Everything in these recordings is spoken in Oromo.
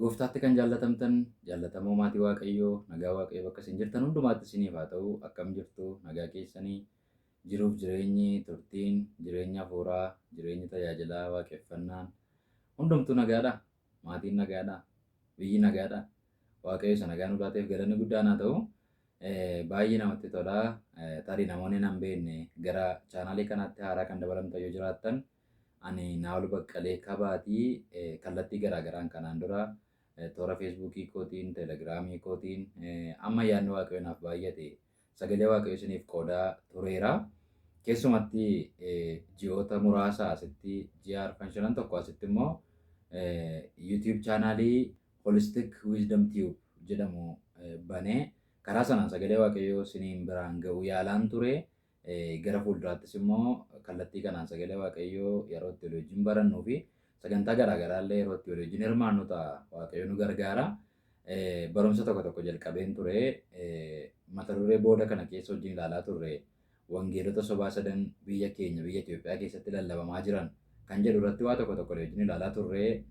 Gooftaatti kan jaallatamtan jaallatamoo maatii Waaqayyoo, nagaa Waaqayyoo bakka isin jirtan hundumaatti isiniif haa ta'u. Akkam jirtu? Nagaa keessanii? Jiruuf jireenyi, turtiin, jireenya hafuuraa, jireenyi tajaajilaa, waaqeffannaan hundumtuu nagaadha? Maatiin nagaadha? Biyyi nagaadha? Waaqayyo isa nagaa nu laateef galanni guddaan haa ta'u. Baay'ee namatti tola. Tarii namoonni nan beekne gara chaanaalii kanaatti haaraa kan dabalamtan yoo jiraattan, ani Naa'ol Baqqalee Kabaatii. Kallattii garaagaraan kanaan dura toora Feesbuukii kootiin, Telegiraamii kootiin amma yaadni Waaqayyo naaf baay'ate sagalee Waaqayyo isiniif qoodaa tureera. Keessumatti ji'oota muraasa asitti, ji'a arfan shanan tokko asitti immoo YouTube chaanaalii Holistic Wisdom Tube jedhamu banee karaa sanaan sagalee Waaqayyoo isiniin biraan ga'uu yaalaan ture. Gara fuulduraattis immoo kallattii kanaan sagalee Waaqayyoo yeroo itti walii wajjin barannuu fi sagantaa garaagaraa illee yeroo itti walii wajjin hirmaannu ta'a. Waaqayyo nu gargaara. Barumsa tokko tokko jalqabeen ture. Mata duree booda kana keessa wajjin ilaalaa turre, wangeelota sobaa sadan biyya keenya, biyya Itoophiyaa keessatti lallabamaa jiran kan jedhu irratti waa tokko tokko wajjin ilaalaa turre.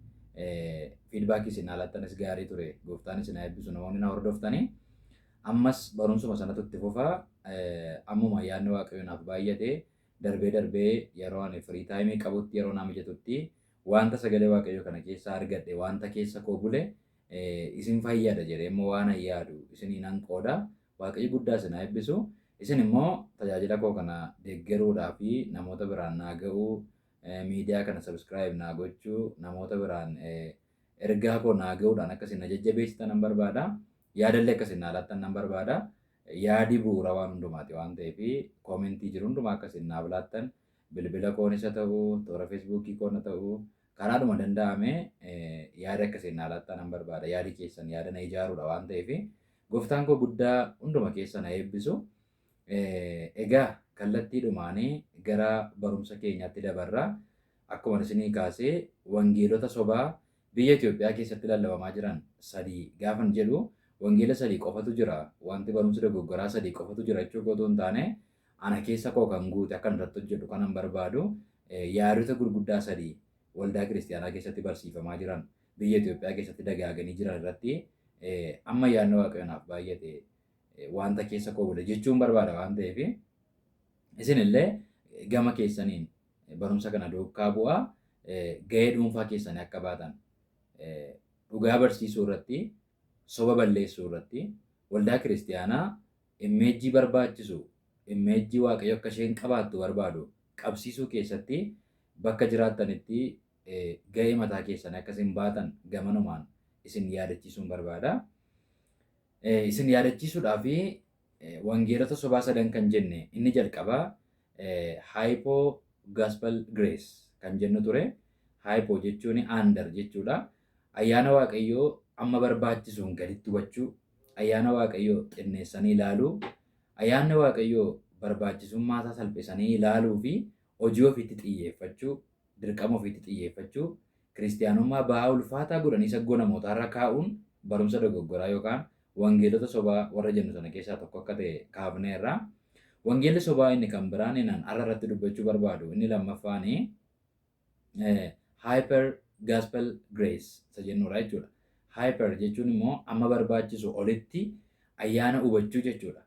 Feedbackii isin haalattanis gaarii ture. Gooftaan isin haa eebbisu, namoonni na hordoftanii. Ammas barumsuma sanatu itti fufa. Ammuma yaadni Waaqayyo naaf baay'ate darbee darbee yeroo ani free time qabutti, yeroo naa mijatutti, wanta sagalee Waaqayyoo kana keessaa argadhe, wanta keessa koo bule, isin fayyada jedhee immoo waan an yaadu isinii nan qooda. Waaqayyo guddaa isin haa eebbisu. Isin immoo tajaajila koo kana deeggaruudhaa fi namoota biraan naa ga'uu, miidiyaa kana subscribe naa gochuu, namoota biraan ergaa koo naa ga'uudhaan akka isin na jajjabeessitan nan barbaada. Yaadallee akka isin naa laattan nan barbaada. Yaadi bu'uura waan hundumaati waan ta'eef, koomentii jiru hundumaa akka isin naaf laattan, bilbila koonis haa ta'u, toora Feesbuukii koon haa ta'u, karaadhuma danda'ame yaada akka isin naa laattan nan barbaada. Yaadi keessan yaada na ijaaruudha waan ta'eef, gooftaan koo guddaa hunduma keessa na eebbisu. Egaa kallattiidhumaanii gara barumsa keenyaatti dabarra. Akkuma isinii kaasee, wangeelota sobaa biyya Itoophiyaa keessatti lallabamaa jiran sadii gaafan jedhu, wangeela sadii qofatu jira, wanti barumsi dogoggoraa sadii qofatu jira jechuu kootu hin taane, ana keessa koo kan guute, akkan irratti hojjedhu kanan barbaadu, yaadota gurguddaa sadii waldaa kiristiyaanaa keessatti barsiifamaa jiran, biyya Itoophiyaa keessatti dagaaganii jiran irratti amma yaadni Waaqayyo naaf baay'ate, wanta keessa koo bule jechuun barbaada waan ta'eef, isin illee gama keessaniin barumsa kana duukaa bu'aa gahee dhuunfaa keessanii akka baatan, dhugaa barsiisuu irratti, soba balleessuu irratti, waldaa kiristiyaanaa immeejjii barbaachisu, immeejjii Waaqayyo akka isheen qabaattu barbaadu qabsiisuu keessatti bakka jiraattanitti gahee mataa keessanii akka isin baatan gamanumaan isin yaadachiisuun barbaada. Isin yaadachiisuudhaaf, wangeelota sobaa sadan kan jenne inni jalqabaa Hypo Gospel Grace kan jennu ture. Hypo jechuun under jechuudha. Ayyaana Waaqayyoo amma barbaachisuun gaditti hubachuu, ayyaana Waaqayyoo xinneessanii ilaaluu, ayyaanni Waaqayyoo barbaachisummaa isaa salphisanii ilaaluu fi hojii ofiitti xiyyeeffachuu, dirqama ofiitti xiyyeeffachuu, kiristiyaanummaa ba'aa ulfaataa godhanii saggoo namootaarra kaa'uun barumsa dogoggoraa yookaan wangeelota sobaa warra jennu sana keessaa tokko akka ta'e kaafneerra. Wangeelli sobaa inni kan biraan inni har'a irratti dubbachuu barbaadu inni lammaffaan Hyper Gospel Grace isa jennudha jechuudha. Hyper jechuun immoo amma barbaachisu olitti ayyaana hubachuu jechuudha.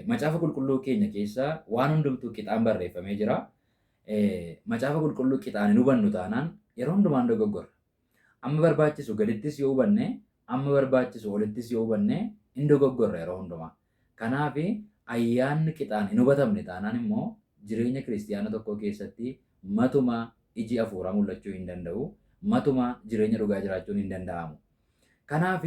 Macaafa Qulqulluu keenya keessa waan hundumtuu qixaan barreeffamee jira. Macaafa Qulqulluu qixaan hin hubannu taanaan yeroo hundumaan dogoggorra. Amma barbaachisu gadittis yoo hubanne, amma barbaachisu olittis yoo hubanne, hin dogoggorra yeroo hundumaa. Kanaaf ayyaanni qixaan hin hubatamne taanaan immoo jireenya kiristiyaana tokkoo keessatti matuma iji hafuuraa mul'achuu hin danda'u. Matuma jireenya dhugaa jiraachuun hin danda'amu. Kanaaf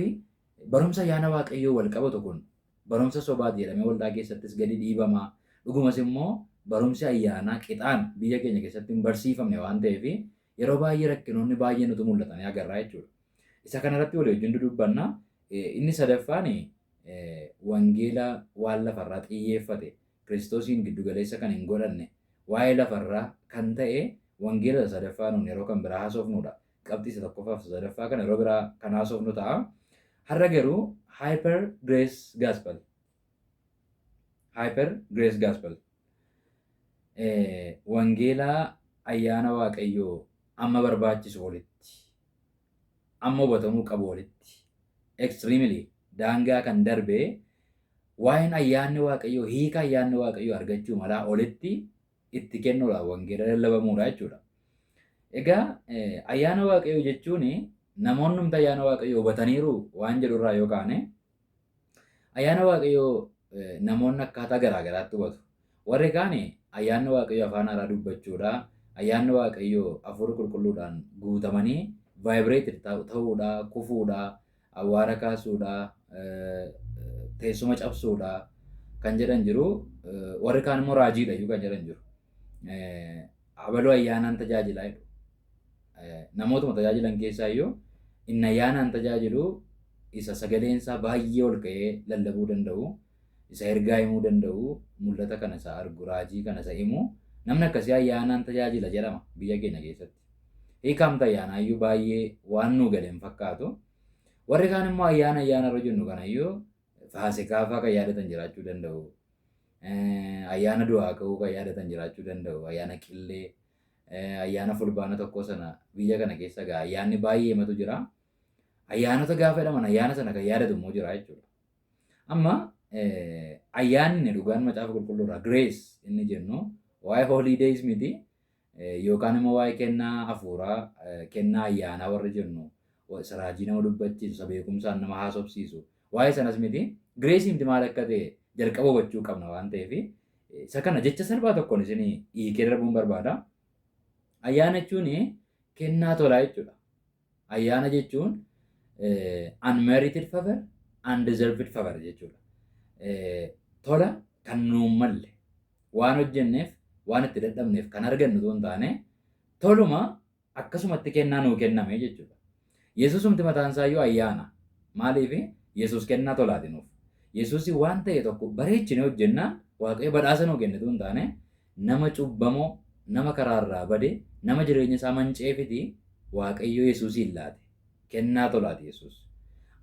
barumsa ayyaana Waaqayyoo wal qabatu kun barumsa sobaati jedhamee waldaa keessattis gadi dhiibama. Dhugumas immoo barumsi ayyaanaa qixaan biyya keenya keessatti hin barsiifamne waan ta'eef, yeroo baay'ee rakkinoonni baay'ee nutu mul'atanii agarraa jechuudha. Isa kanarratti walii wajjin dudubbanna. Inni sadaffaan wangeela waan lafarraa xiyyeeffate, Kiristoosiin giddugaleessa kan hin godhanne, waa'ee lafarraa kan ta'e wangeela isa sadaffaa nuun yeroo kan biraa haasofnudha. Qabxii isa tokkoffaaf isa sadaffaa kana yeroo biraa kan haasofnu ta'a. Har'a garuu Hyper Grace Gospel. Hyper Grace Gospel. Wangeelaa ayyaana Waaqayyoo amma barbaachisu olitti. amma hubatamuu qabu olitti extremely daangaa kan darbe waa'een ayyaanni Waaqayyoo hiika ayyaanni Waaqayyoo argachuu malaa olitti itti kennuudha wangeela lallabamuudha jechuudha. Egaa ayyaana Waaqayyoo jechuun namoonni humna ayyaana Waaqayyoo hubataniiru waan jedhu irraa yoo kaane ayyaana Waaqayyoo namoonni akkaataa garaa garaatti hubatu. Warri kaan ayyaanni Waaqayyoo afaan haaraa dubbachuudha. Ayyaanni Waaqayyoo hafuura qulqulluudhaan guutamanii vibrated ta'uudha, kufuudha, awwaara kaasuudha, teessuma cabsuudha kan jedhan jiru. Warri kaan immoo raajiidha iyyuu kan jedhan jiru. Abaluu ayyaanaan tajaajilaa jedhu. Namootuma tajaajilan keessaa iyyuu inni ayyaanaan tajaajilu isa sagaleen isaa baay'ee ol ka'ee lallabuu danda'u, isa ergaa himuu danda'u, mul'ata kana isa argu, raajii kana isa himu, namni akkasii ayyaanaan tajaajila jedhama biyya keenya keessatti. Hiikamta ayyaanaa iyyuu baay'ee waan nuu galee hin fakkaatu. Warri kaan immoo ayyaana ayyaana irra jennu kana iyyuu faasikaa fa'aa kan yaadatan jiraachuu danda'u. Ayyaana du'aa ka'uu kan yaadatan jiraachuu danda'u. Ayyaana qillee, ayyaana fulbaana tokkoo sana biyya kana keessa gaa ayyaanni baay'eematu jira. Ayyaanota gaafa jedhaman ayyaana sana kan yaadatu immoo jira jechuudha. Amma ayyaanni dhugaan macaafa qulqulluurraa grace inni jennu waa'ee holidays miti yookaan immoo waa'ee kennaa hafuuraa kennaa ayyaanaa warra jennu raajii nama dubbachiisu isa beekumsaan nama haasofsiisu waa'ee sanas miti. Grace miti maal akka ta'e jalqaba hubachuu qabna waan ta'eef isa kana jecha salphaa tokkoon isin hiikee darbuun barbaada. Ayyaana jechuun kennaa tolaa jechuudha. Ayyaana jechuun unmerited favor, undeserved favor jechuudha. Tola kan nuun malle waan hojjenneef waan itti dadhabneef kan argannu otoo hin taane toluma akkasumatti kennaa nuu kenname jechuudha. Yesuusumti mataan isaa iyyuu ayyaana. Maaliif? Yesuus kennaa tolaati nuuf. Yesuus waan ta'e tokko bareechinee hojjennaan Waaqayyo badhaasa nuu kenne otoo hin taane nama cubbamoo, nama karaarraa bade, nama jireenya isaa manceefiti Waaqayyo Yesuusiin laate. Kennaa tolaati Yesuus.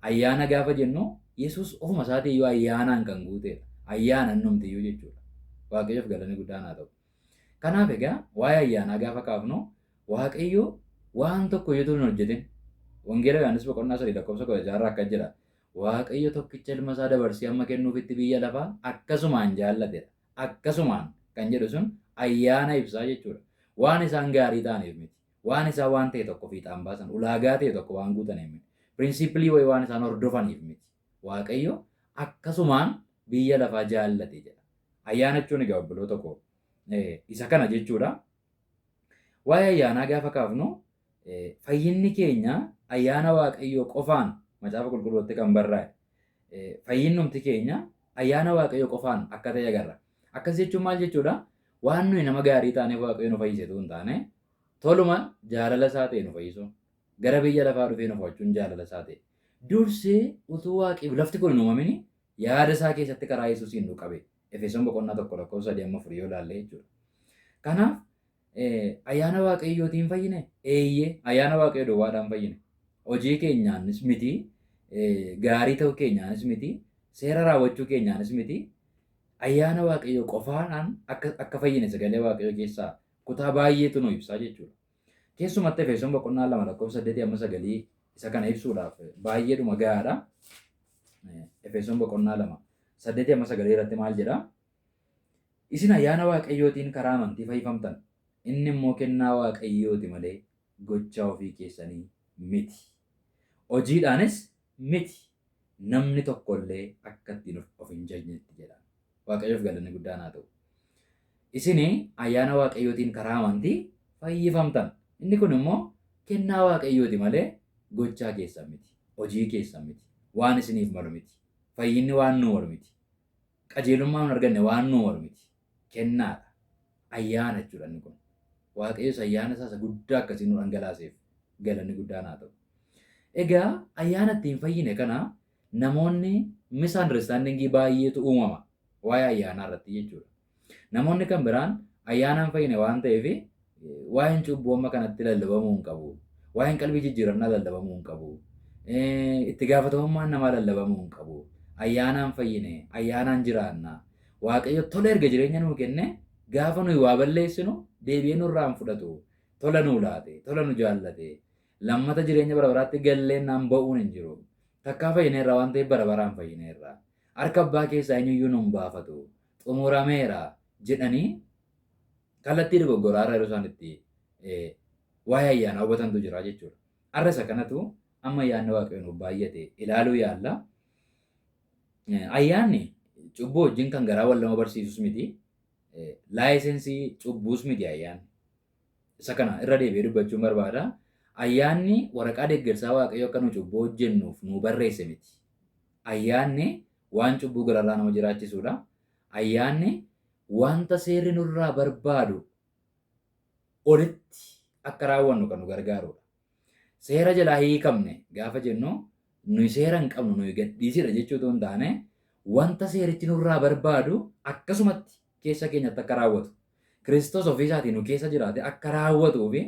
Ayyaana gaafa jennu Yesuus ofuma isaatii iyyuu ayyaanaan kan guuteedha. Ayyaana innumti iyyuu jechuudha. Waaqayyoof galanni guddaan haa ta'u. Kanaaf egaa waa'ee ayyaanaa gaafa kaafnu Waaqayyo waan tokko iyyuu hin hojjetin. Wangeela Yohaannis boqonnaa 3 lakkoofsa 16 irraa akkas jedha. Waaqayyo tokkicha ilma isaa dabarsee amma kennuufitti biyya lafaa akkasumaan jaallatedha. Akkasumaan kan jedhu sun ayyaana ibsaa jechuudha. Waan isaan gaarii ta'aniif miti. Waan isaan waan ta'e tokko fiixaan baasan, ulaagaa ta'e tokko waan guutaniif miti. Principle wayii waan isaan hordofaniif miti. Waaqayyo akkasumaan biyya lafaa jaallate jedha. Ayyaana jechuun egaa obboloota koo isa kana jechuudha. Waa'ee ayyaanaa gaafa kaafnu fayyinni keenya ayyaana Waaqayyoo qofaan macaafa qulqulluutti kan barraa'e. Fayyinnumti keenya ayyaana Waaqayyoo qofaan akka ta'e agarra. Akkas jechuun maal jechuudha? Waan nuyi nama gaarii taaneef Waaqayyo nu fayyise utuu hin taane toluma jaalala isaa ta'e nu fayyisuun gara biyya lafaa dhufee nu fo'achuun jaalala isaa ta'e. Dursee utuu Waaqayyo lafti kun hin uumamin yaada isaa keessatti karaa Yesuusiin nu qabe. Efesoon boqonnaa 1 lakkoofsa 3 amma 4 yoo ilaalle jechuudha. Kanaaf ayyaana Waaqayyootiin fayyine? Eeyyee, ayyaana Waaqayyoo duwwaadhaan fayyine. Hojii keenyaanis miti, gaarii ta'uu keenyaanis miti, seera raawwachuu keenyaanis miti. Ayyaana Waaqayyoo qofaadhaan akka fayyine sagalee Waaqayyoo keessaa kutaa baay'eetu nu ibsaa jechuudha. Keessumatti Efesoon boqonnaa 2 lakkoofsa 8 amma 9 isa kana ibsuudhaaf baay'eedhuma gahaadha. Efesoon boqonnaa 2 8 amma 9 irratti maal jedha? Isin ayyaana Waaqayyootiin karaa amantii fayyifamtan. Inni immoo kennaa Waaqayyooti malee gochaa ofii keessanii miti. Hojiidhaanis miti. Namni tokkollee akka ittiin of hin jajnetti jedha. Waaqayyoof galanni guddaan haa ta'u. Isin ayyaana Waaqayyootiin karaa amantii fayyifamtan. Inni kun immoo kennaa Waaqayyooti malee gochaa keessan miti. Hojii keessan miti. Waan isiniif malu miti. Fayyinni waan nuu malu miti. Qajeelummaa nun arganne waan nuu malu miti. Kennaadha. Ayyaana jechuudha inni kun. Waaqayyos ayyaana isaa isa guddaa akkasii nu dhangalaaseef galanni guddaan haa ta'u. Egaa ayyaana ittiin fayyine kana namoonni misunderstandingii baay'eetu uumama waa'ee ayyaanaa irratti jechuudha. Namoonni kan biraan ayyaanaan fayyine waan ta'eef waa'een cubbuu amma kanatti lallabamuu hin qabu. Waa'een qalbii jijjiirannaa lallabamuu hin qabu. Itti gaafatamummaan namaa lallabamuu hin qabu. Ayyaanaan fayyine, ayyaanaan jiraanna. Waaqayyo tola erga jireenya nuu kenne gaafa nuyi waa balleessinu deebi'ee nurraa hin fudhatu. Tola nuu laate, tola nu jaallate. Lammata jireenya bara baraatti galleennaan ba'uun hin jiru. Takkaa fayyineerra waan ta'eef bara baraan fayyineerra. Harka abbaa keessaa eenyuyyuu nu hin baafatu. Xumurameera jedhanii kallattii dogoggoraarra yeroo isaan itti waa'ee ayyaanaa hubatantu jira jechuudha. Har'a isa kanatu amma ayyaanni Waaqayyoo nuuf baay'ate ilaaluu yaalla. Ayyaanni cubbuu wajjin kan garaa wal nama barsiisus miti. Laayisensii cubbuus miti ayyaanni. Isa kana irra deebi'ee dubbachuun barbaada. Ayyaanni waraqaa deeggarsaa Waaqayyo akka nu cubbuu hojjennuuf nu barreesse miti. Ayyaanni waan cubbuu gararraa nama jiraachisuudha. Ayyaanni wanta seerri nurraa barbaadu olitti akka raawwannu kan nu gargaarudha. Seera jalaa hiikamne gaafa jennu nuyi seera hin qabnu nuyi gadhiisidha jechuu otoo hin taane wanta seerichi nurraa barbaadu akkasumatti keessa keenyatti akka raawwatu Kiristoos ofii isaatii nu keessa jiraate akka raawwatuu fi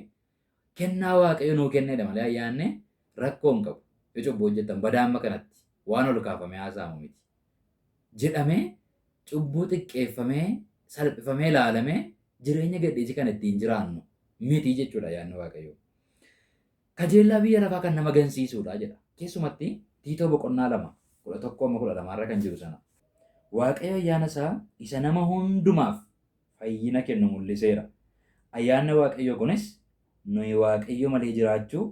kennaa Waaqayyo nuu kennedha malee ayyaanni rakkoo hin qabu. Yoo cubbuu hojjettan badaa amma kanatti waan ol kaafamee haasa'amu miti. Jedhamee cubbuu xiqqeeffamee salphifamee ilaalamee jireenya gadhiisii kan ittiin jiraannu miti jechuudha ayyaanni Waaqayyoo. Kajeellaa biyya lafaa kan nama gansiisuudha jedha. Keessumatti Tiitoo boqonnaa 2, 11 amma 12 irra kan jiru sana. Waaqayyo ayyaana isaa isa nama hundumaaf fayyina kennu mul'iseera. Ayyaanni Waaqayyoo kunis nuyi Waaqayyo malee jiraachuu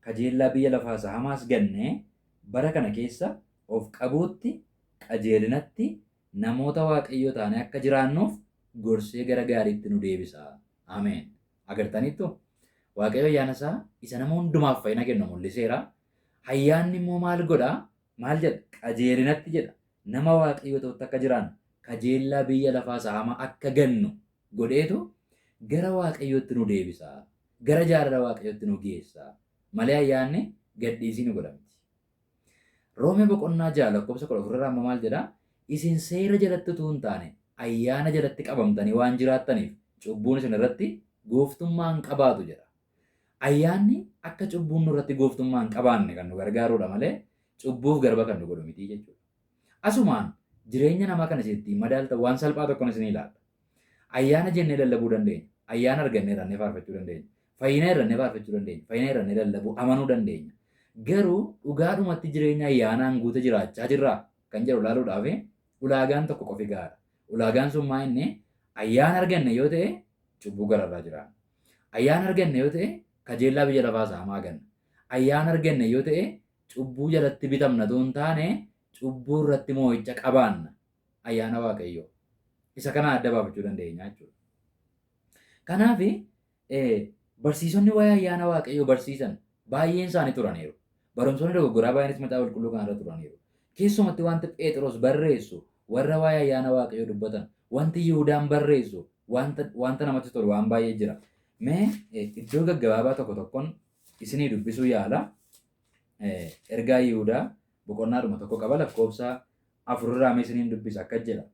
kajeellaa biyya lafaa isa hamaas gannee bara kana keessa of qabuutti, qajeelinatti, namoota Waaqayyoo taanee akka jiraannuuf gorsee gara gaariitti nu deebisa. Ameen. Agartaniittu? Waaqayyo ayyaana isaa isa nama hundumaaf fayyina kennu mul'iseera. Ayyaanni immoo maal godha? Maal jedha? Qajeelinatti jedha. Nama Waaqayyoo ta'utti akka jiraannu, kajeellaa biyya lafaa isa hamaa akka gannu godheetu gara Waaqayyootti nu deebisa. Gara jaalala Waaqayyootti nu geessa. Malee ayyaanni gadhiisii nu godha miti. Roomee boqonnaa 6 lakkoofsa 14 irraa immoo maal jedha? Isin seera jalatti utuu hin taane ayyaana jalatti qabamtanii waan jiraattaniif cubbuun isin irratti gooftummaa hin qabaatu jedha. Ayyaanni akka cubbuun nurratti gooftummaa hin qabaanne kan nu gargaaruudha malee cubbuuf garba kan nu godhu miti jechuudha. Asumaan jireenya namaa kan isin ittiin madaaltan waan salphaa tokkoon isin ilaalla. Ayyaana jennee lallabuu dandeenya. Ayyaana argannee irrannee faarfachuu dandeenya. Fayyina irrannee faarfachuu dandeenya. Fayyina irrannee lallabuu amanuu dandeenya. Garuu dhugaadhumatti jireenya ayyaanaan guute jiraachaa jirraa kan jedhu ilaaluudhaaf ulaagaan tokko qofi gahaadha. Ulaagaan sun maa inni ayyaana arganne yoo ta'e cubbuu gararraa jiraanna. Ayyaana arganne yoo ta'e kajeellaa biyya lafaa isa hamaa ganna. Ayyaana arganne yoo ta'e cubbuu jalatti bitamna otoo hin taane cubbuu irratti moo'icha qabaanna. Ayyaana Waaqayyoo. Isa kana adda baafachuu dandeenya jechuudha. Kanaaf barsiisonni waa'ee ayyaana Waaqayyoo barsiisan baay'een isaanii turaniiru. Barumsoonni dogoggoraa baay'eenis macaafa qulqulluu kanarra turaniiru. Keessumatti wanti Pheexiros barreessu warra waa'ee ayyaana Waaqayyoo dubbatan, wanti Yihudaan barreessu wanta, wanta namatti tolu waan baay'ee jira. Mee iddoo gaggabaabaa tokko tokkoon isinii dubbisuu yaala. Ergaa Yihudaa boqonnaadhuma tokko qaba lakkoofsa 4 irraa mee isiniin dubbisa akkas jedha.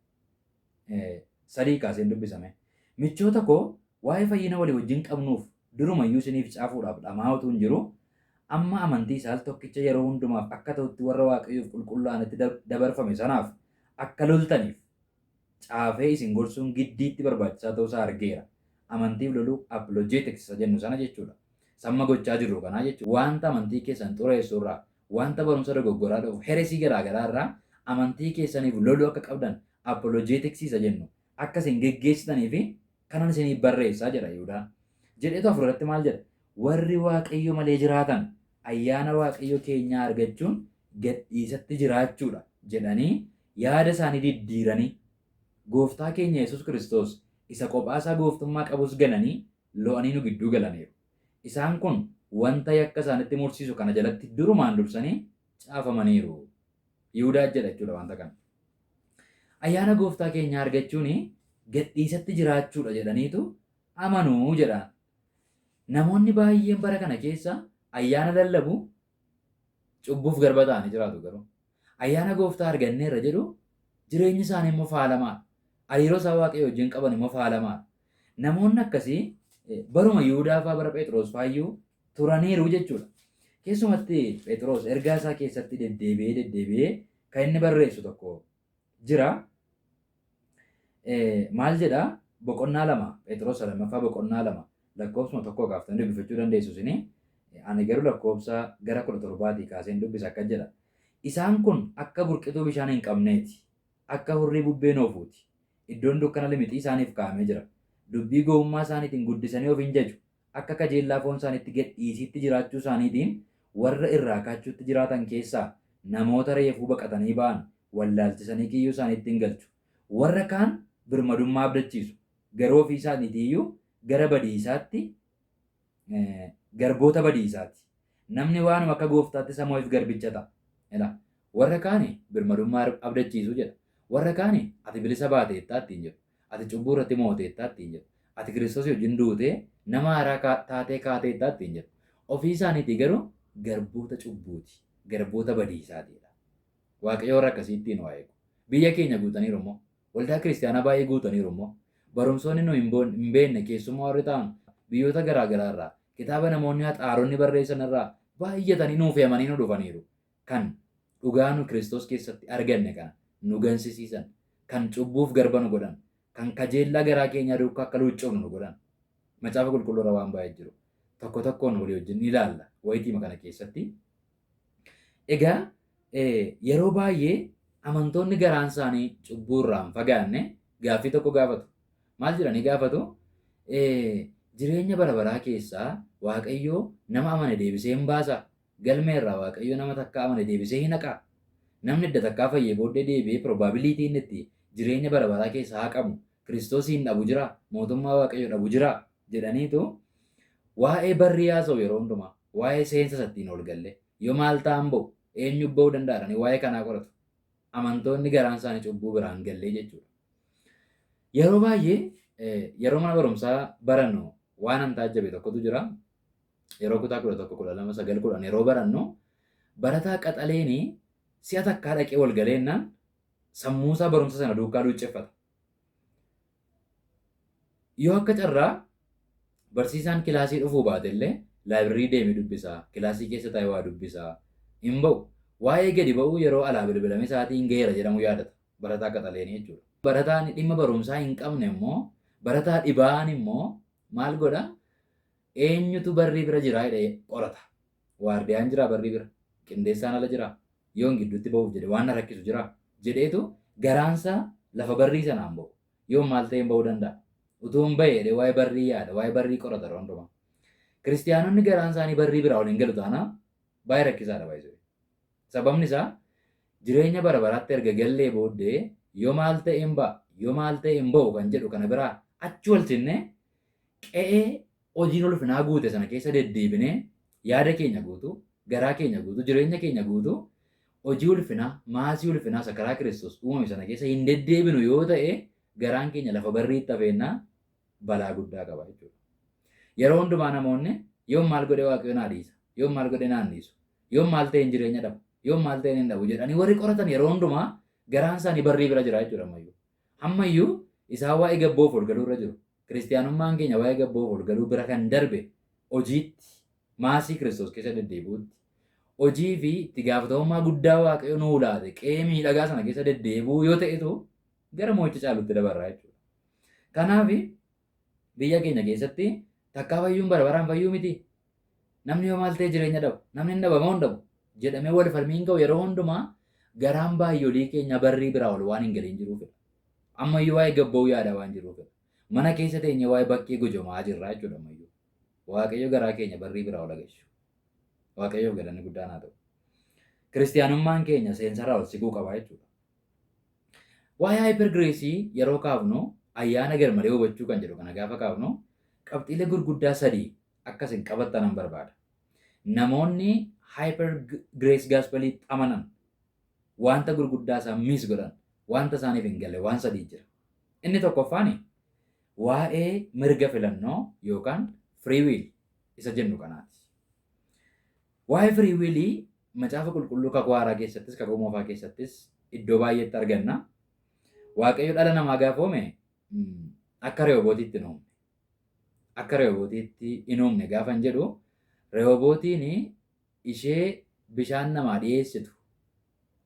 3 kaaseen dubbisame. Michoota koo waa'ee fayyina walii wajjin qabnuuf durumayyuu isiniif caafuudhaaf dhamaa utuu hin jiru, amma amantii isa al tokkicha yeroo hundumaaf akka ta'utti warra Waaqayyoof qulqullaa'anitti dabarfame sanaaf akka loltaniif caafee isin gorsuun giddiitti barbaachisaa ta'uu isaa argeera. Amantiif loluu apologetics isa jennu sana jechuudha. Samma gochaa jirru kanaa jechuudha. Wanta amantii keessan xureessu irraa, wanta barumsa dogoggoraa dhufu, heresii garaa garaa irraa amantii keessaniif loluu akka qabdan apologetics isa jennu akka isin geggeessitanii fi kanan isiniif barreessaa jedha Yihudaan. Jedheetu 4 irratti maal jedha? Warri Waaqayyo malee jiraatan ayyaana Waaqayyo keenyaa argachuun gadhiisatti jiraachuudha jedhanii yaada isaanii diddiiranii Gooftaa keenya Yesuus Kiristoos isa qophaasaa gooftummaa qabus gananii lo'anii nu gidduu galaniiru. Isaan kun wanta yakka isaanitti mursiisu kana jalatti durumaan dursanii caafamaniiru. Yihudaa jedha jechuudha wanta kana. Ayyaana gooftaa keenyaa argachuun gadhiisatti jiraachuudha jedhaniitu amanuu jedha. Namoonni baay'een bara kana keessa ayyaana lallabu cubbuuf garba ta'anii jiraatu garuu. Ayyaana gooftaa arganneerra jedhu jireenyi isaanii immoo faalamaadha. Hariiroo isaa Waaqayyo wajjin qaban immoo faalamaadha. Namoonni akkasii baruma Yihudaa fa'aa bara Phexros fa'aayyuu turaniiru jechuudha. Keessumatti Phexros ergaa isaa keessatti deddeebi'ee deddeebi'ee kan inni barreessu tokko jira. Maal jedha? Boqonnaa 2 Phexros lammaffaa boqonnaa 2 lakkoofsuma tokko kaaftanii dubbifachuu dandeessu isinii. Ani garuu lakkoofsa gara 17 kaaseen dubbisa akka jedha. Isaan kun akka burqituu bishaan hin qabneeti. Akka hurrii bubbeen oofuuti. Iddoon dukkana limixii isaaniif kaa'amee jira. Dubbii gowwummaa isaaniitiin guddisanii of hin jaju. Akka kajeellaa foon isaaniitti gad dhiisiitti jiraachuu isaaniitiin warra irraa kaachuutti jiraatan keessaa namoota reefuu baqatanii ba'an wallaalchisanii kiyyoo isaaniitti hin galchu. Warra kaan birmadummaa abdachiisu. Garuu ofii isaaniitiiyyuu gara badiisaatti garboota badiisaati. Namni waanuma akka gooftaatti isa mo'eef garbicha ta'a. Ila warra kaani birmadummaa abdachiisu jedha. Warra kaani ati bilisa baateettaa ittiin jedhu. Ati cubbuu irratti mooteettaa ittiin jedhu. Ati Kiristoos wajjin duutee nama haaraa taatee kaateettaa ittiin jedhu. Ofii isaaniitii garuu garboota cubbuuti. Garboota badiisaatiidha. Waaqayyo warra akkasii ittiin waa eegu. Biyya keenya guutaniiru immoo. Waldaa kiristaanaa baay'ee guutaniiru immoo. Barumsoonni nu hin beekne keessumaa warri ta'an biyyoota garaa garaa irraa kitaaba namoonni haxaaronni barreessan irraa baay'atanii nuuf fe'amanii nu dhufaniiru. Kan dhugaa nu Kiristoos keessatti arganne kana nu gansisiisan, kan cubbuuf garba nu godhan, kan kajeellaa garaa keenyaa duukaa akka luuccofnu nu godhan. Macaafa qulqulluu irra waan baay'ee jiru. Tokko tokkoon walii wajjin ni ilaalla wayitiima kana keessatti. Egaa yeroo baay'ee amantoonni garaan isaanii cubbuu irraa hin fagaanne gaaffii tokko gaafatu. Maal jedhanii gaafatu? Jireenya bara baraa keessaa Waaqayyoo nama amane deebisee hin baasaa? Galmee irraa Waaqayyoo nama takkaa amane deebisee hin haqaa? Namni edda takkaa fayyee booddee deebi'ee probability inni itti jireenya bara baraa keessaa haqamu Kiristoosiin dhabu jiraa? Mootummaa Waaqayyoo dhabu jiraa? Jedhaniitu waa'ee barrii haasa'u yeroo hundumaa. Waa'ee seensa isa ittiin ol galle. Yoo maal ta'an ba'u? Eenyu ba'uu danda'a jedhanii waa'ee kanaa qoratu. Amantoonni garaan isaanii cubbuu biraan gallee jechuudha. Yeroo baay'ee yeroo mana barumsaa barannu waan an taajjabe tokkotu jira. Yeroo kutaa 11, 12, 9, 10 yeroo barannu barataa qaxaleeni si'a takkaa dhaqee wal galeennaan sammuusaa barumsa sana duukaa luucceffata. Yoo akka carraa barsiisaan kilaasii dhufuu baatellee laayibireerii deemee dubbisaa, kilaasii keessa taa'ee waa dubbisaa hin ba'u. Waa'ee gadi ba'uu yeroo alaa bilbilame sa'aatiin gaheera jedhamu yaadata. Barataa qaxaleenii jechuudha. Barataan dhimma barumsaa hin qabne immoo barataa dhibaa'aan immoo maal godha? Eenyutu barrii bira jiraa jedhee qorata. Waardiyaan jiraa barrii bira? Qindeessaan ala jiraa? Yoon gidduutti ba'uuf jedhe waan na rakkisu jiraa? Jedheetu garaansaa lafa barrii sanaan ba'u. Yoon maal ta'een ba'uu danda'a? Utuun ba'e jedhee waa'ee barrii yaada, waa'ee barrii qorata yeroo hundumaa. Kiristiyaanonni garaan isaanii barrii biraa ol hin galu taanaan baay'ee rakkisaadha baay'isuu. Sababni isaa jireenya bara baraatti erga gallee booddee yoo maal ta'een ba'a, yoo maal ta'een ba'u kan jedhu kana biraa achi ol sinnee qe'ee hojiin ulfinaa guute sana keessa deddeebinee yaada keenya guutuu, garaa keenya guutuu, jireenya keenya guutuu hojii ulfinaa, maasii ulfinaa isa karaa Kiristoos uumame sana keessa hin deddeebinu yoo ta'e garaan keenya lafa barriitti hafeennaa balaa guddaa qaba jechuudha. Yeroo hundumaa namoonni yoom maal godhee Waaqayyo naa dhiisa, yoom maal godhee naan dhiisu, yoom maal ta'een jireenya dhabu, yoom maal ta'een hin dhabu jedhanii warri qoratan yeroo hundumaa garaan isaanii barrii bira jira jechuudha ammayyuu. Ammayyuu isaan waa'ee gabboof ol galuu irra jiru. Kiristiyaanummaan keenya waa'ee gabboof ol galuu bira kan darbe hojiitti maasii Kiristoos keessa deddeebi'uutti hojii fi itti gaafatamummaa guddaa Waaqayyo nuu laate qe'ee miidhagaa sana keessa deddeebi'uu yoo ta'etu gara mo'icha caalutti dabarraa jechuudha. Kanaaf biyya keenya keessatti takkaa fayyuun bara baraan fayyuu miti. Namni yoo maal ta'e jireenya dhabu, namni hin dhaba moo hin dhabu jedhamee wal falmiin ka'u yeroo hundumaa garaan baay'olii keenya barrii biraa ol waan hin galiin jiruufidha. Ammayyuu waa'ee gabba'uu yaada waan jiruufidha. Mana keessa teenyee waa'ee bakkee gojomaa jirra jechuudha ammayyuu. Waaqayyo garaa keenya barrii biraa ol agashu. Waaqayyoof galanni guddaan haa ta'u. Kiristiyaanummaan keenya seensarraa ol siquu qaba jechuudha. Waa'ee hyper grace yeroo kaafnu ayyaana garmalee hubachuu kan jedhu kana gaafa kaafnu qabxiilee gurguddaa sadii akka isin qabattanan barbaada. Namoonni hyper grace gospelitti amanan wanta gurguddaa isaan miis godhan wanta isaaniif hin galle waan sadii jira. Inni tokkoffaan waa'ee mirga filannoo yookaan free will isa jennu kanaati. Waa'ee free willii macaafa qulqulluu kakuu haaraa keessattis kakuu moofaa keessattis iddoo baay'eetti arganna. Waaqayyo dhala namaa gaafa uume akka reehobootiitti hin uumne. Akka reehobootiitti hin uumne gaafa hin jedhu reehobootiin ishee bishaan namaa dhiyeessitu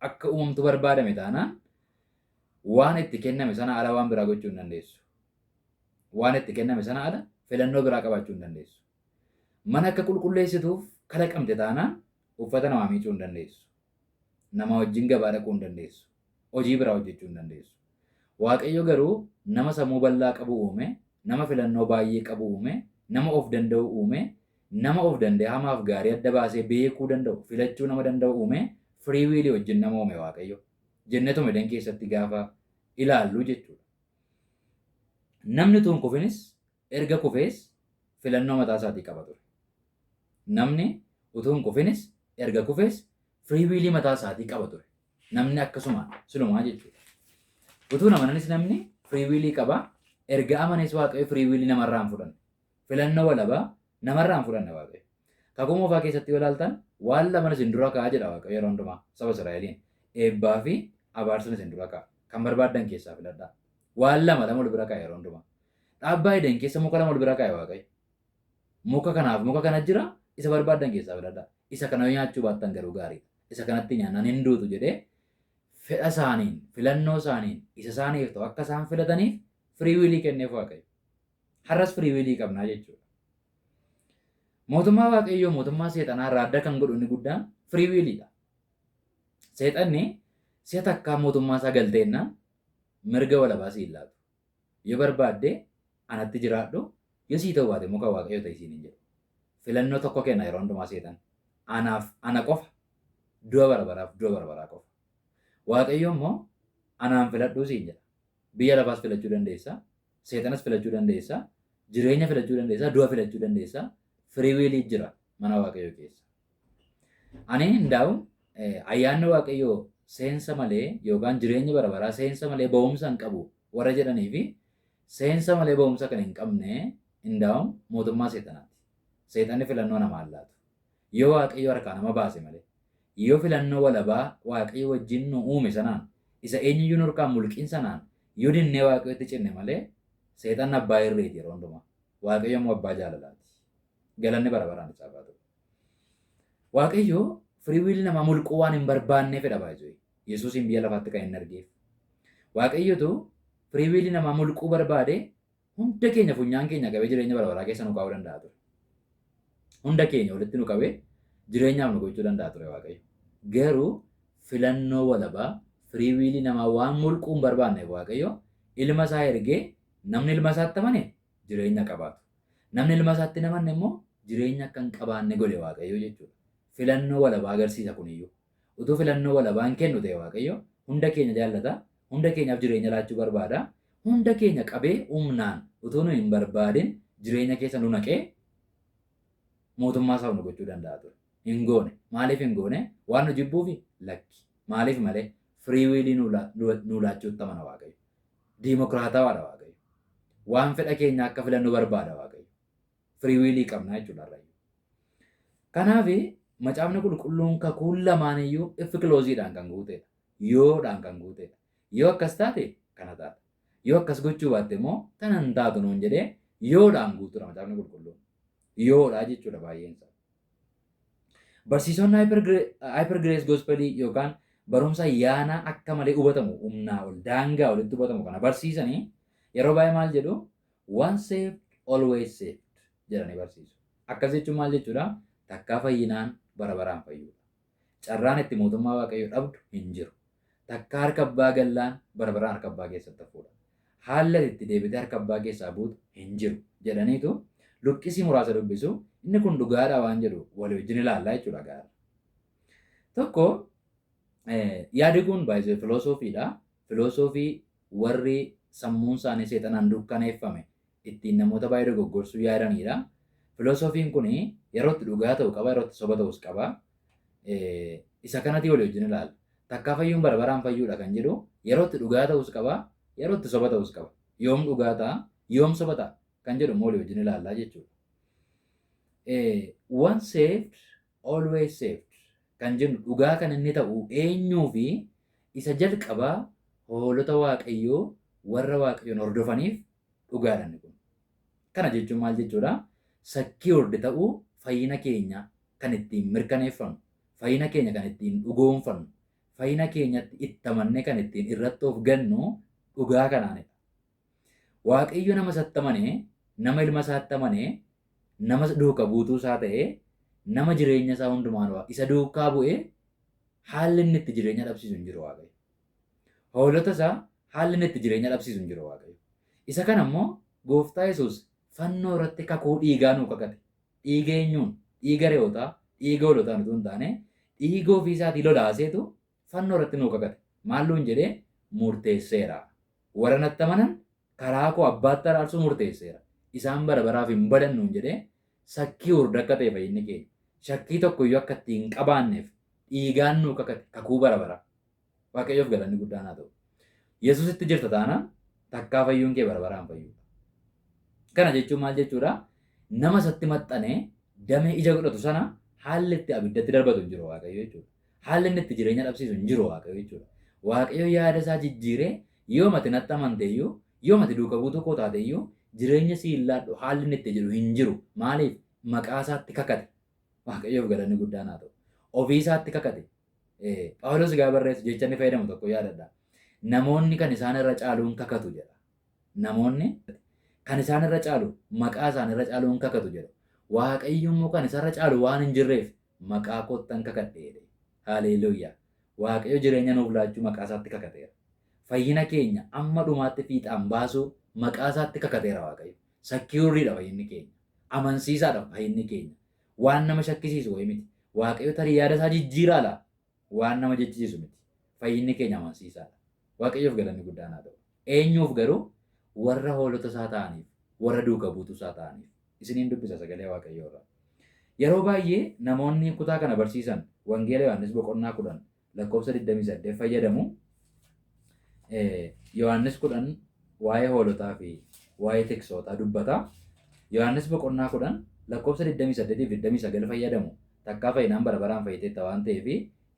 akka uumamtu barbaadame taanaan waan itti kenname sana ala waan biraa gochuu hin dandeessu. Waan itti kenname sana ala filannoo biraa qabaachuu hin dandeessu. Mana akka qulqulleessituuf kalaqamte taanaan uffata namaa miicuu hin dandeessu. Nama wajjin gabaa dhaquu hin dandeessu. Hojii biraa hojjechuu hin dandeessu. Waaqayyo garuu nama sammuu bal'aa qabu uume, nama filannoo baay'ee qabu uume, nama of danda'u uume, nama of danda'e hamaaf gaarii adda baasee beekuu danda'u, filachuu nama danda'u uume, free will wajjin nama uume Waaqayyo. Jennetuma Eden keessatti gaafa ilaallu jechuudha. Namni utuu hin kufinis erga kufees filannoo mataa isaatii qaba ture. Namni utuu hin kufinis erga kufees free will mataa isaatii qaba ture. Namni akkasuma silumaa jechuudha. Utuu amananis namni free will qaba. Erga amanes Waaqayyo free will namarraa hin fudhanne. Filannoo walabaa namarraa hin fudhanne Waaqayyo. Kakuu Moofaa keessatti yoo ilaaltan waan lama isin dura ka'a jedha Waaqayyo yeroo hundumaa saba Israa'eliin. Eebbaa fi abaarsa isin dura ka'a. Kan barbaaddan keessaa filadhaa. Waan lama lama wal bira ka'a yeroo hundumaa. Dhaabbaa Eden keessa muka lama wal bira kaa'e Waaqayyo. Muka kanaaf muka kana jira, isa barbaaddan keessaa filadhaa. Isa kana yoo nyaachuu baattan garuu gaariidha. Isa kanatti nyaannaan hin duutu jedhee fedha isaaniin, filannoo isaaniin, isa isaaniif ta'u akka isaan filataniif free will kenneef Waaqayyo. Har'as free will qabnaa jechuudha. Mootummaa Waaqayyoo mootummaa seexanaa irraa adda kan godhu inni guddaan free willidha. Seexanni si'a takkaa mootummaa isaa galteennaan mirga walabaa si hin laatu. Yoo barbaadde anatti jiraadhu, yoo sii ta'uu baate muka Waaqayyoo ta'i siin hin jedhu. Filannoo tokko kenna yeroo hundumaa seexan. Anaaf ana qofa, du'a bara baraaf du'a bara baraa qofa. Waaqayyo immoo anaan filadhuu siin jedha. Biyya lafaas filachuu dandeessa, seexanas filachuu dandeessa, jireenya filachuu dandeessa, du'a filachuu dandeessa. Free will jira mana Waaqayyoo keessa. Ani hindaa'u ayyaanni Waaqayyoo seensa malee yookaan jireenyi bara baraa seensa malee ba'umsa hin qabu warra jedhanii fi seensa malee ba'umsa kan hin qabne hindaa'u mootummaa seexanaati. Seexanni filannoo namaa hin laatu. Yoo Waaqayyo harkaa nama baase malee. Yoo filannoo walabaa Waaqayyo wajjin nu uume sanaan isa eenyuyyuu nu harkaan mulqin sanaan yoo dinnee Waaqayyotti cinne malee seexanni abbaa irreeti yeroo hundumaa. Waaqayyo immoo abbaa jaalalaati. Galanni bara baraan isaaf haa ta'u. Waaqayyo free will namaa mulquu waan hin barbaanneefidha baay'ee. Yesuusiin biyya lafaatti kan hin argeef. Waaqayyotu free will namaa mulquu barbaade hunda keenya funyaan keenya qabee jireenya bara baraa keessa nu kaa'uu danda'a ture. Hunda keenya walitti nu qabee jireenyaaf nu gochuu danda'a ture Waaqayyo. Garuu filannoo walabaa free will namaa waan mulquu hin barbaanneef Waaqayyo ilma isaa ergee namni ilma isaatti amane jireenya qabaatu. Namni ilma isaatti hin amanne immoo jireenya akka hin qabaanne godhe Waaqayyo jechuudha. Filannoo walabaa agarsiisa kuniyyuu. Utuu filannoo walabaa hin kennu ta'e Waaqayyo hunda keenya jaallata, hunda keenyaaf jireenya laachuu barbaada. Hunda keenya qabee humnaan utuu nu hin barbaadin jireenya keessa nu naqee mootummaa isaaf nu gochuu danda'a ture. Hin goone. Maaliif hin goone? Waan nu jibbuufi? Lakki. Maaliif malee? Free will nu laachuutti amana Waaqayyo. Diimokiraatawaadha Waaqayyo. Waan fedha keenya akka filannu barbaada Waaqayyo. Free will qabna jechuudha har'ayyuu. Kanaaf macaafni qulqulluun kakuun lamaan iyyuu if clauseiidhaan kan guutedha. Yoodhaan kan guutedha. Yoo akkas taate kana taata. Yoo akkas gochuu baatte immoo kana hin taatu nuun jedhee yoodhaan guutuudha macaafni qulqulluun. Yoodhaa jechuudha baay'een isaa. Barsiisonni hyper grace gospelii yookaan barumsa ayyaanaa akka malee hubatamu humnaa ol daangaa olitti hubatamu kana barsiisanii yeroo baay'ee maal jedhu? Once saved, always saved jedhanii barsiisu. Akkas jechuun maal jechuudha? Takkaa fayyinaan bara baraan fayyuudha. Carraan itti mootummaa Waaqayyoo dhabdu hin jiru. Takkaa harka abbaa gallaan bara baraan harka abbaa keessatti hafuudha. Haalli ati itti deebitee harka abbaa keessaa buutu hin jiru jedhaniitu luqqisii muraasa dubbisu. Inni kun dhugaadha waan jedhu walii wajjin ilaallaa jechuudha gaara. Tokko, yaadi kun baay'ee filoosofiidha. Filoosofii warri sammuun isaanii seexanaan dukkaneeffame ittiin namoota baay'ee dogoggorsuu yaadanidha. Filoosofiin kun yeroo itti dhugaa ta'u qaba, yeroo itti soba ta'us qaba. Isa kanatti walii wajjin ilaalla. Takkaa fayyuun bara baraan fayyuudha kan jedhu yeroo itti dhugaa ta'us qaba, yeroo itti soba ta'us qaba. Yoom dhugaa ta'a, yoom soba ta'a kan jedhu immoo walii wajjin ilaallaa jechuudha. Once saved, always saved kan jennu dhugaa kan inni ta'u eenyuu fi isa jalqabaa hoolota Waaqayyoo warra Waaqayyoon hordofaniif dhugaadha inni kun. Kana jechuun maal jechuudha? Secured ta'uu fayyina keenya kan ittiin mirkaneeffannu, fayyina keenya kan ittiin dhugoomfannu, fayyina keenyatti itti amannee kan ittiin irratti of gannu dhugaa kanaanidha. Waaqayyo nama isatti amanee, nama ilma isaatti amanee Nama duuka buutuu isaa ta'ee, nama jireenya isaa hundumaan isa duukaa bu'ee haalli inni itti jireenya dhabsiisu hin jiru Waaqayyo. Hoolota isaa haalli inni itti jireenya dhabsiisu hin jiru Waaqayyo. Isa kana immoo Gooftaa Yesuus fannoo irratti kakuu dhiigaa nuu kakate. Dhiiga eenyuun? Dhiiga re'ootaa, dhiiga hoolotaan utuu hin taane, dhiiga ofii isaatii lolaaseetu fannoo irratti nuu kakate. Maal nuun jedhee? Murteesseera. Warra natti amanan karaa koo abbaatti araarsuu murteesseera. Isaan bara baraaf hin badan nuun jedhee secured akka ta'e fayyinni keenya. Shakkii tokko iyyuu akka itti hin qabaanneef dhiigaan nuu kakate, kakuu bara baraa. Waaqayyoof galanni guddaan haa ta'u. Yesuusitti jirta taanaan takkaa fayyuun kee bara baraan fayyuudha. Kana jechuun maal jechuudha? Nama isatti maxxanee damee ija godhatu sana haalli itti abiddatti darbatu hin jiru Waaqayyo jechuudha. Haalli inni itti jireenya dhabsiisu hin jiru Waaqayyo jechuudha. Waaqayyo yaada isaa jijjiiree yoo mati natti amante iyyuu, yoo mati duuka buutuu koo taate iyyuu, jireenya sii hin laadhu haalli inni itti jedhu hin jiru. Maaliif? Maqaa isaatti kakate. Waaqayyoof galanni guddaan haa ta'u. Ofii isaatti kakate. Phaawulos gaafa barreessu jecha inni fayyadamu tokko yaadadha. Namoonni kan isaan irra caaluun kakatu jedha. Namoonni kan isaan irra caalu maqaa isaan irra caaluun kakatu jedha. Waaqayyo immoo kan isarra caalu waan hin jirreef maqaa koottan kakadhe jedhe. Haaleluuyaa. Waaqayyo jireenya nuuf laachuu maqaa isaatti kakateera. Fayyina keenya amma dhumaatti fiixaan baasuu maqaa isaatti kakateera Waaqayyo. Securedha fayyinni keenya. Amansiisaadha fayyinni keenya. Waan nama shakkisiisu wayii miti. Waaqayyo tarii yaada isaa jijjiiraa laa? Waan nama jechisiisu miti. Fayyinni keenya amansiisaadha. Waaqayyoof galanni guddaan haa ta'u. Eenyuuf garuu? Warra hoolota isaa ta'aniif, warra duuka buutuu isaa ta'aniif. Isiniin dubbisa sagalee Waaqayyoo irraa. Yeroo baay'ee namoonni kutaa kana barsiisan Wangeela Yohaannis boqonnaa 10 lakkoofsa 28 fayyadamu. Yohaannis 10 waa'ee hoolotaa fi waa'ee tiksootaa dubbata. Yohaannis boqonnaa 10 lakkoofsa 28 fi 29 fayyadamu. Takkaa fayyinaan bara baraan fayyiteetta waan ta'eef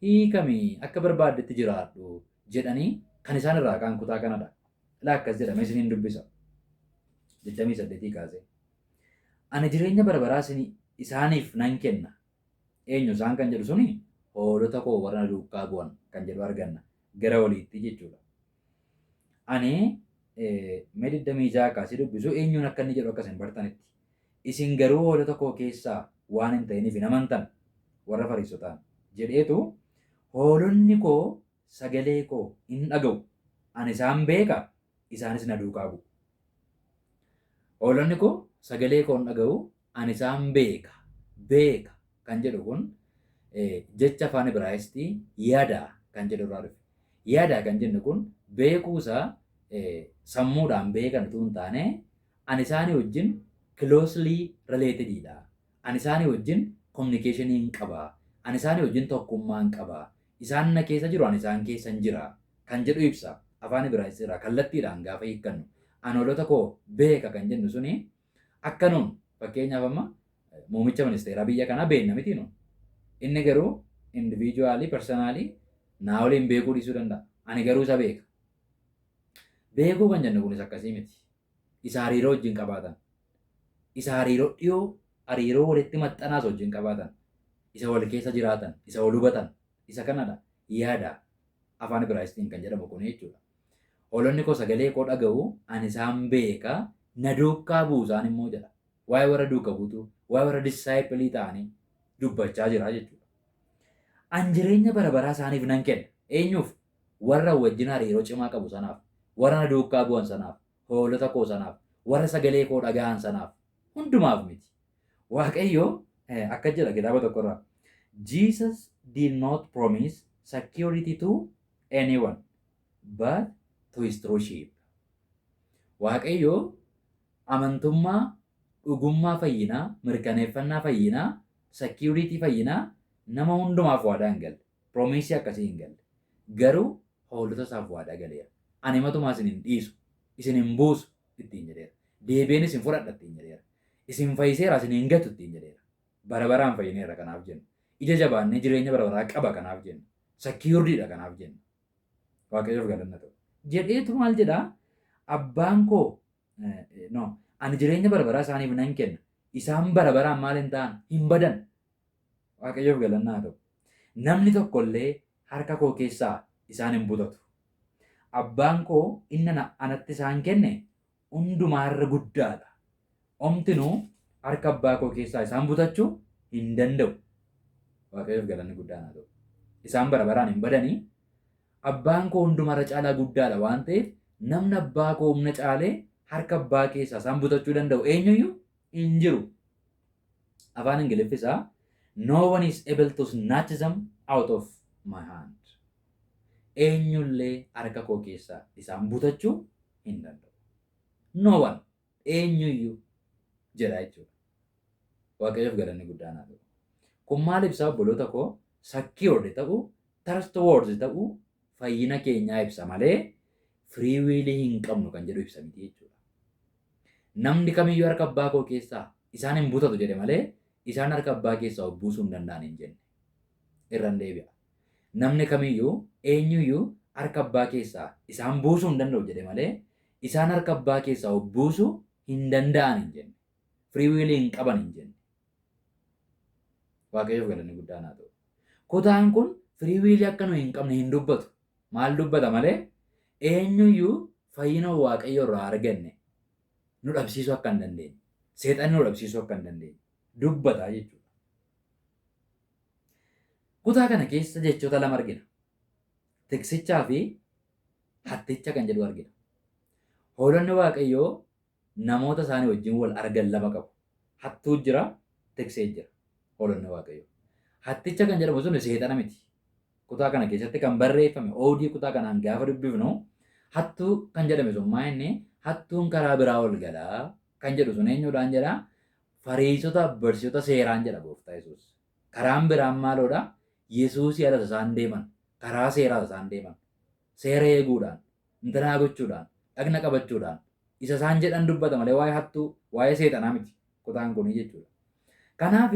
hiikami, akka barbaaddetti jiraadhu jedhanii kan isaan irraa ka'an kutaa kanadha. Ilaa, akkas jedhame, isiniin dubbisa. 28 kaasee. Ani jireenya bara baraa isaaniif nan kenna. Eenyu isaan kan jedhu suni hoolota koo warra na duukaa bu'an kan jedhu arganna. Gara oliitti jechuudha. Ani mee 26 kaasee dubbisu, eenyuun akka inni jedhu akka isin bartanitti. Isin garuu hoolota koo keessaa waan hin ta'iniif hin amantan, warra Fariisotaan jedheetu, hoolonni koo sagalee koo in dhaga'u, ani isaan beeka, isaanis na duukaa bu'u. Hoolonni koo sagalee koo hin dhaga'u, ani isaan beeka. Beeka kan jedhu kun jecha afaan Ibraayisxii yada kan jedhu irraa dhufe. Yada kan jennu kun beekuusaa sammuudhaan beekan utuu hin taane, ani isaanii wajjin closely related dha. Ani isaanii wajjin communication hin qaba. Ani isaanii wajjin tokkummaa hin qaba. Isaan na keessa jiru, ani isaan keessa hin jira kan jedhu ibsa. Afaan Ibraayisxii irraa kallattiidhaan gaafa hiikkannu, ani hoolota koo beeka kan jennu suni akka nuun fakkeenyaaf amma muummicha ministeeraa biyya kanaa beekna miti nuun. Inni garuu individually, personally naa waliin beekuu dhiisuu danda'a. Ani garuu isa beeka. Beekuu kan jennu kunis akkasii miti. Isa hariiroo wajjin qabaatan. Isa hariiroo dhiyoo, hariiroo walitti maxxanaas wajjin qabaatan. Isa wal keessa jiraatan, isa wal hubatan. Isa kanadha. Yaada afaan Ibraayisxiin kan jedhamu kun jechuudha. Hoolonni koo sagalee koo dhaga'u, ani isaan beeka, na duukaa bu'u isaan immoo jedha. Waa'ee warra duuka buutuu, waa'ee warra disciple ta'anii dubbachaa jira jechuudha. An jireenya bara baraa isaaniif nan kenna. Eenyuuf? Warra wajjin hariiroo cimaa qabu sanaaf, warra na duukaa bu'an sanaaf, hoolota koo sanaaf, warra sagalee koo dhaga'an sanaaf, hundumaaf miti. Waaqayyo akka jedha kitaaba tokkorraa. Jesus did not promise security to anyone but to his true sheep. Waaqayyo amantummaa, dhugummaa fayyinaa, mirkaneeffannaa fayyinaa, security fayyinaa nama hundumaaf waadaa hin galle. Promise akkasii hin galle. Garuu hoolota isaaf waadaa galeera. Ani matumaa isin hin dhiisu, isin hin buusu ittiin jedheera. Deebi'een isin fudhadha ittiin jedheera. Isin fayyiseera, isin hin gatu ittiin jedheera. Bara baraan fayyineerra kanaaf jenna. Ija jabaannee jireenya bara baraa qaba kanaaf jenna. Securedidha kanaaf jenna. Waaqayyoof galanna ta'u. Jedheetu maal jedhaa? Abbaan koo, no, ani jireenya bara baraa isaaniif nan kenna. Isaan bara baraan maal hin ta'an? Hin badan. Waaqayyoof galanna haa ta'u. Namni tokko illee harka koo keessaa isaan hin butatu. Abbaan koo inni anatti isaan kenne hundumaarra guddaadha. Omtinuu harka abbaa koo keessaa isaan butachuu hin danda'u. Waaqayyoof galanni guddaan haa ta'u. Isaan bara baraan hin badanii. Abbaan koo hundumarra caalaa guddaadha waan ta'eef namni abbaa koo humna caalee harka abbaa keessaa isaan butachuu danda'u eenyuyyuu hin jiru. Afaan Ingiliffisaa "No one is able to snatch them out of my hand." Eenyullee harka koo keessaa isaan butachuu hin danda'u. No one, eenyuyyuu jedha jechuudha. Waaqayyoof galanni guddaan haa ta'u. Kun maal ibsaa, obboloota koo? Secured ta'uu, trustworthy ta'uu fayyina keenyaa ibsa malee free will hin qabnu kan jedhu ibsa miti jechuudha. Namni kamiyyuu harka abbaa koo keessaa isaan hin butatu jedhe malee isaan harka abbaa keessaa of buusuu hin danda'an hin jenne. Irra hin deebi'a. Namni kamiyyuu, eenyuyyuu harka abbaa keessaa isaan buusuu hin danda'u jedhe malee isaan harka abbaa keessaa of buusuu hin danda'an hin jenne. Free will hin qaban hin jenne. Waaqayyoof galanni guddaan haa ta'u. Kutaan kun free will akka nu hin qabne hin dubbatu. Maal dubbata malee? Eenyuyyuu fayyina Waaqayyo irraa arganne nu dhabsiisuu akka hin dandeenye, seexanni nu dhabsiisuu akka hin dandeenye dubbata jechuudha. Kutaa kana keessa jechoota lama argina. Tiksichaa fi hatticha kan jedhu argina. Hoolonni Waaqayyoo namoota isaanii wajjin wal argan lama qabu. Hattuu jira, tiksee jira. Hoolonni Waaqayyoo. Hatticha kan jedhamu sun seexana miti. Kutaa kana keessatti kan barreeffame oodii kutaa kanaan gaafa dubbifnu, hattuu kan jedhame sun maa inni? Hattuun karaa biraa ol galaa kan jedhu sun eenyuudhaan jedhaa? Fariisota, barsiisota seeraan jedha Gooftaa Yesuus. Karaan biraan maaloodha? Yesuusii ala isaan deeman. Karaa seeraa isaan deeman. Seera eeguudhaan, intanaa gochuudhaan, dhagna qabachuudhaan isa isaan jedhan dubbata malee waa'ee hattuu, waa'ee seexanaa miti kutaan kunii jechuudha. Kanaaf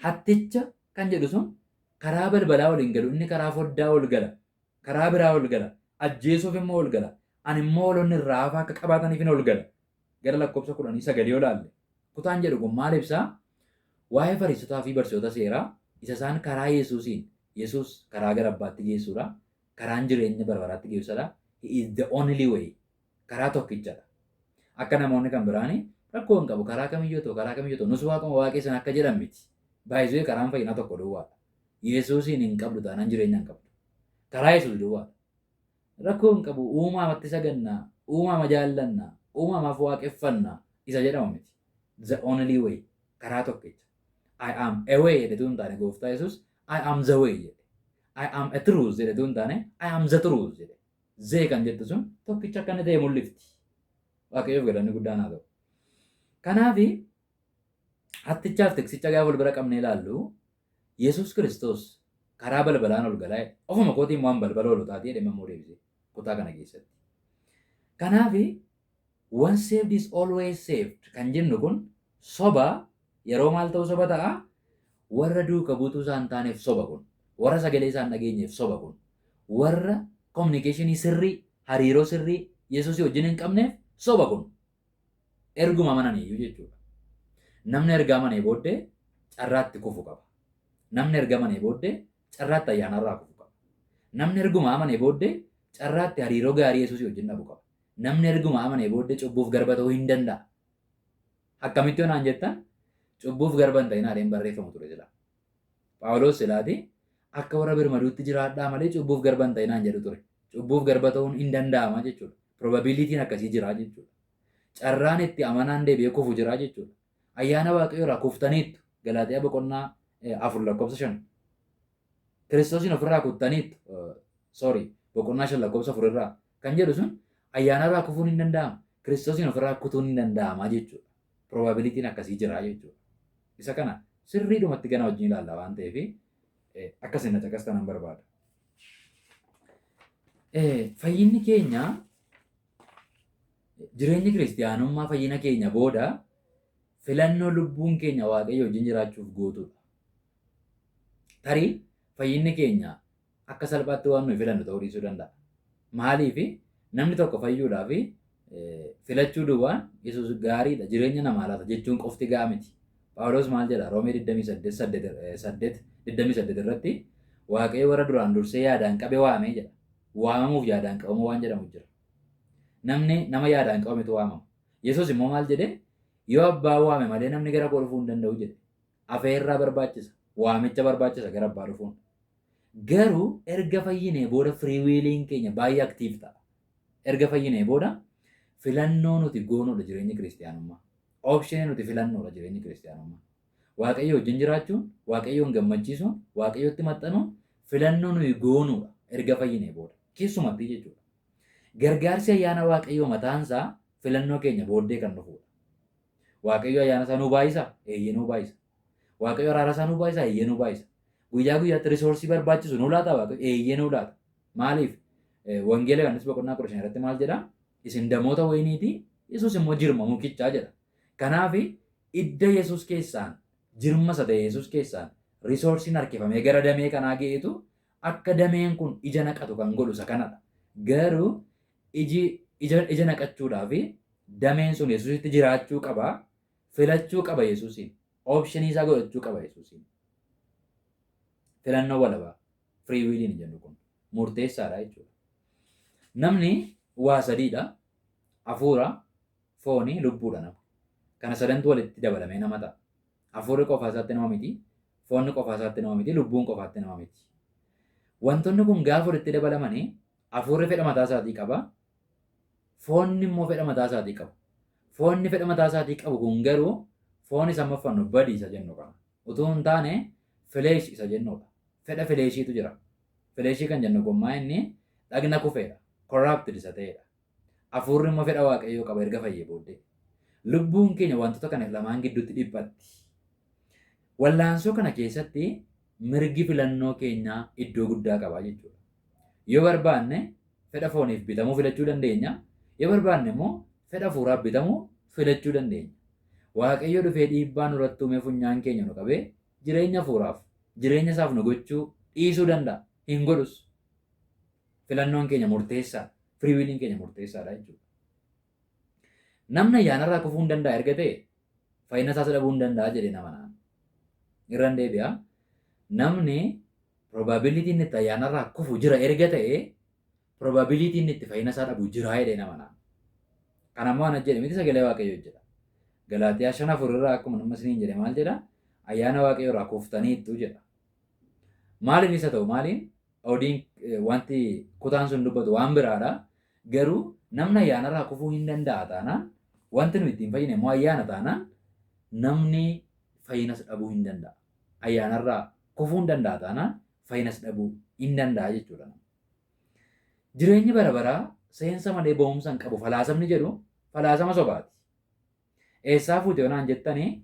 hatticha kan jedhu sun karaa balbalaa ol hin galu, inni karaa foddaa ol gala, karaa biraa ol gala, ajjeesuuf immoo ol gala. Ani immoo hoolonni irraa hafaa akka qabaataniif ol gala. Gara lakkoofsa 19 yoo ilaalle, kutaan jedhu kun maal ibsaa? Waa'ee fariisotaa fi barsiisota seeraa isa isaan karaa Yesuusiin, Yesuus karaa gara abbaatti geessuudha. Karaan jireenya bara baraatti geessuudha. He is the only way. Karaa tokkichadha. Akka namoonni kan biraani rakkoo hin qabu, karaa kamiyyuu ta'u, karaa kamiyyuu ta'u, nus waaquma waaqessan akka jedhan miti. Baay'isee karaan fayyinaa tokko duwwaadha. Yesuusiin hin qabdu taanaan jireenya hin qabdu. Karaa Yesuus duwwaadha. Rakkoo hin qabu, uumamatti sagannaa, uumama jaallannaa, uumamaaf waaqeffannaa isa jedhamu miti. The only way, karaa tokkicha. "I am a way" jedhetu hin taane, Gooftaa Yesuus "I am the way" jedhe. "I am a truth" jedhetu hin taane, "I am the truth" jedhe. The kan jettu sun tokkicha akka inni ta'e mul'ifti. Waaqayyoof galanni guddaan haa ta'u. Kanaafi hattichaaf tiksicha gaafa wal bira qabnee ilaallu, Yesuus Kiristoos karaa balbalaan ol galaa, ofuma kootiin waan balbala ol taatee jedhee immoo deebise kutaa kana keessatti. Kanaafi "once saved is always saved" kan jennu kun soba. Yeroo maal ta'u soba ta'a? Warra duuka buutuu isaan taaneef soba kun. Warra sagalee isaan dhageenyeef soba kun. Warra communication sirrii, hariiroo sirrii Yesuusii wajjin hin qabneef soba kun. Erguma amananiyyuu jechuudha. Namni erga amanee booddee carraatti kufu qaba. Namni erga amanee booddee carraatti ayyaanarraa kufu qaba. Namni erguma amanee booddee carraatti hariiroo gaarii Yesuusii wajjin dhabu qaba. Namni erguma amanee booddee cubbuuf garba ta'uu hin danda'a. Akkamitti yoo naan jettan, cubbuuf garba hin ta'in haadheen barreeffamu ture jira. Phaawulos silaati akka warra birmaduutti jiraadhaa malee cubbuuf garba hin ta'inaan jedhu ture. Cubbuuf garba ta'uun hin danda'ama jechuudha. Probabilityn akkasii jira jechuudha. Carraan itti amanaan deebi'ee kufu jira jechuudha. Ayyaana Waaqayyoo irraa kuftaniittu. Galaatiyaa boqonnaa 4 lakkoofsa 5. Kiristoosiin ofirraa kuttaniittu. Sorry, boqonnaa 5 lakkoofsa 4 irraa kan jedhu sun ayyaana irraa kufuun hin danda'amu. Kiristoosiin ofirraa kutuun hin danda'ama jechuudha. Probabilityn akkasii jira jechuudha. Isa kana sirriidhumatti gana wajjin ilaalla waan ta'eef akkasin na caqastan nan barbaada. Fayyinni keenya, jireenyi kiristiyaanummaa fayyina keenya booda filannoo lubbuun keenya Waaqayyo wajjin jiraachuuf gootudha. Tarii fayyinni keenya akka salphaatti waan nuyi filannu ta'uu dhiisuu danda'a. Maaliif? Namni tokko fayyuudhaaf filachuu duwwaan, Yesuus gaariidha, jireenya namaa laata jechuun qofti ga'a miti. Phaawulos maal jedha? Roomee 28 28 irratti Waaqayyo warra duraan dursee yaadaan qabe waamee jedha. Waamamuuf yaadaan qabamuu waan jedhamu jira. Namni nama yaadaan qabametu waamama. Yesuus immoo maal jedhee? Yoo abbaa waame malee namni gara koo dhufuu hin danda'u jedhe. Afeerraa barbaachisa. Waamicha barbaachisa gara abbaa dhufuun. Garuu erga fayyinee booda free williin keenya baay'ee active ta'a. Erga fayyinee booda filannoo nuti goonuudha jireenyi kiristiyaanummaa. Optionii nuti filannoodha jireenyi kiristiyaanummaa. Waaqayyo wajjin jiraachuun, Waaqayyoon gammachiisuun, Waaqayyotti maxxanuun filannoo nuyi goonuudha erga fayyinee booda. Keessumatti jechuudha. Gargaarsi ayyaana Waaqayyoo mataansaa filannoo keenya booddee kan dhufuudha. Waaqayyo ayyaana isaa nuu baay'isa? Eeyyee nuu baay'isa. Waaqayyo araara isaa nuu baay'isa? Eeyyee nuu baay'isa. Guyyaa guyyaatti resourceii barbaachisu nuu laata Waaqayyo? Eeyyee nuu laata. Maaliif? Wangeela Yohaannis boqonnaa 15 irratti maal jedha? Isin damoota wayiniiti, Yesuus immoo jirma mukichaa jedha. Kanaaf idda Yesuus keessaan jirma isa ta'e Yesuus keessaan resourceiin harkifamee gara damee kanaa ga'eetu akka dameen kun ija naqatu kan godhu isa kanadha. Garuu iji ija naqachuudhaaf dameen sun Yesuusitti jiraachuu qaba, filachuu qaba Yesuusiin. Optionii isaa godhachuu qaba Yesuusiin. Filannoo walabaa, free williin jennu kun murteessaadha jechuudha. Namni waa sadiidha. Hafuura, foonii, lubbuudha nama. Kana sadantu walitti dabalamee nama ta'a. Hafuurri qofaa isaatti nama miti, foonni qofaa isaatti nama miti, lubbuun qofaatti nama miti. Wantoonni kun gaafa walitti dabalamanii hafuurri fedha mataa isaatii qaba, foonni immoo fedha mataa isaatii qaba. Foonni fedha mataa isaatii qabu kun garuu foon isa amma uffannu body isa jennu kana. Utuu hin taane flesh isa jennudha. Fedha fleshiitu jira. Fleshii kan jennu kun maa inni dhagna kufeedha. Corrupted isa ta'edha. Hafuurri immoo fedha Waaqayyoo qaba erga fayyee booddee. Lubbuun keenya wantoota kana lamaan gidduutti dhiphatti. Wallaansoo kana keessatti mirgi filannoo keenyaa iddoo guddaa qaba jechuudha. Yoo barbaanne fedha fooniif bitamuu filachuu dandeenya. Yoo barbaanne immoo fedha hafuuraaf bitamuu filachuu dandeenya. Waaqayyo dhufee dhiibbaa nurratti uumee funyaan keenya nu qabee jireenya hafuuraaf jireenya isaaf nu gochuu dhiisuu danda'a. Hin godhus. Filannoon keenya murteessaadha. Free williin keenya murteessaadha jechuudha. Namni ayyaanarraa kufuu hin danda'a erga ta'e fayyina isaas dhabuu hin danda'a jedhee nama naan. Irran deebi'a. Namni probability inni itti ayyaanarraa kufu jira erga ta'e probability inni itti fayyina isaa dhabu jira jedhee nama naan. Kana immoo ana jedhe miti, sagalee Waaqayyoo jedha. Galaatiyaa 5:4 irraa akkuma nama isiniin jedhe maal jedha? Ayyaana Waaqayyoo irraa kuftaniittu jedha. Maaliin isa ta'u maaliin odiin wanti kutaan sun dubbatu waan biraadha. Garuu namni ayyaanarraa kufuu hin danda'a taanaan, wanti nuyi ittiin fayyine immoo ayyaana taanaan, namni fayyinas dhabuu hin danda'a. Ayyaanarraa kufuu hin danda'a taanaan fayyinas dhabuu hin danda'a jechuudha. Jireenyi bara baraa seensa malee ba'umsa hin qabu falaasamni jedhu falaasama sobaati. Eessaa fuute yoo naan jettanii,